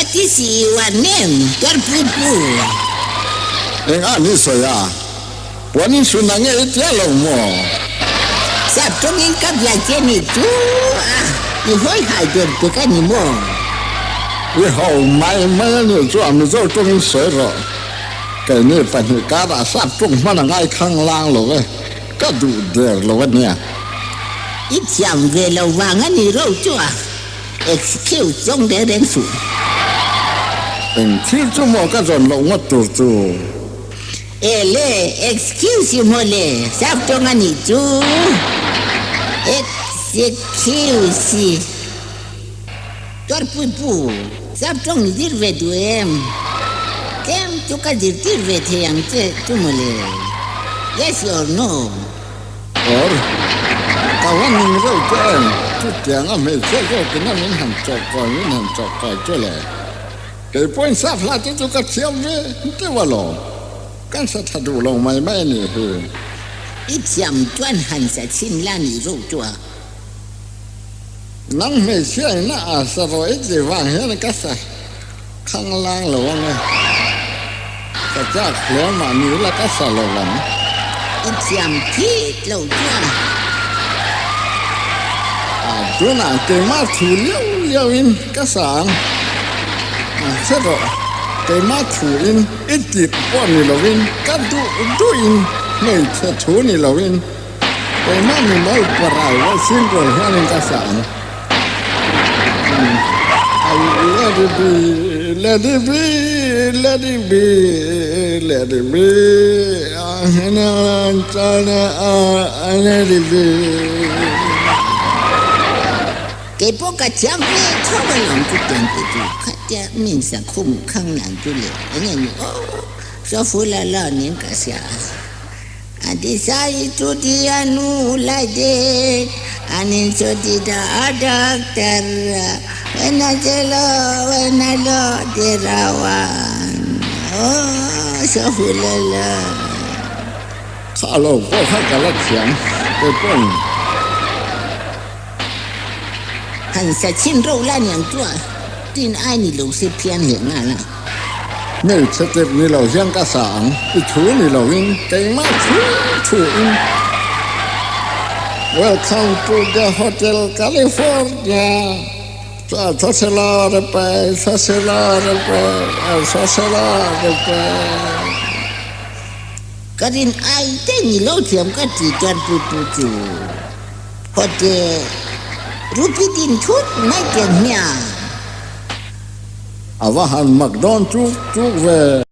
What is your name? Tuarpuipu. Eng a ni sawi a? Puan in sun ang e i tia lo maw? Sap tawngin ka bia che ni chu a, i hawi hai der tek a ni maw? I ho mai mai a nih chu a Mizo tawngin sawi rawh. Keini pahnih karah sap tawng hman a ngai khang lang lo e, ka duh der lo a nia. I thiam ve lo vang a ni ro chu a. Excuse zawng reng reng suh. Eng thil chu maw ka zawn loh ngawt tur chu? E le, excuse i maw le, sap tawng a nih chu. Excuse. Tuarpui pu, sap tawng i zir ve duh em? Tlem chu ka zirtir ve thei ang che chu maw le? Yes or no? Or, Ka va ning reuh che em? Chutiang a hmeichhia zawkin a min han chawhkawi min han chawhkawi chu le. Kei pawhin sap hla te chu ka thiam ve deuh alawm. Kan sa tha duh lo mai mai a nih hi. I thiam chuan han sa chhin la nih reuh chu a. Nang hmeichhia in a a sa rawh i ti vang hian ka sa khang lang lo ang e. Ka chak hle mah ni ila ka sa lo ang. I thiam thit lo chuan. A tunah keimah thu liau liau in ka sa ang. Hre rawh, keimah thu in i tirh pawh ni lo in ka duh duh in hmeichhe thu ni lo in keimah mi mal parai leh single hian in ka sa ang. Let it be, let it be, let it be, let it be, let it be. Kei pawh ka thiam ve tho alawm chu tiang te chu khatia min sa khum khang lang chu le enge ni aw Sawfula la nen ka hria a. A decide to the a nu like that an in so di da a doctor when I tell when I lo de rawan oh so hulala. Kha lo pawh kha ka la thiam kei pawhin. Han sa chhin ro la niang chu a tin ai ni lo se phian leh nghal a. Hmeichhe tirh ni lo hian ka sa ang, i thu ni loin keimah thu thuin. Welcome to the Hotel California, Sasela pe, sasela pe, sasela pe. Ka rin ai te ni lo thiam ka ti chuan pu pu chu hotel rupi din thut mai tiang hmiang. A va han mak dawn chuk chuk ve.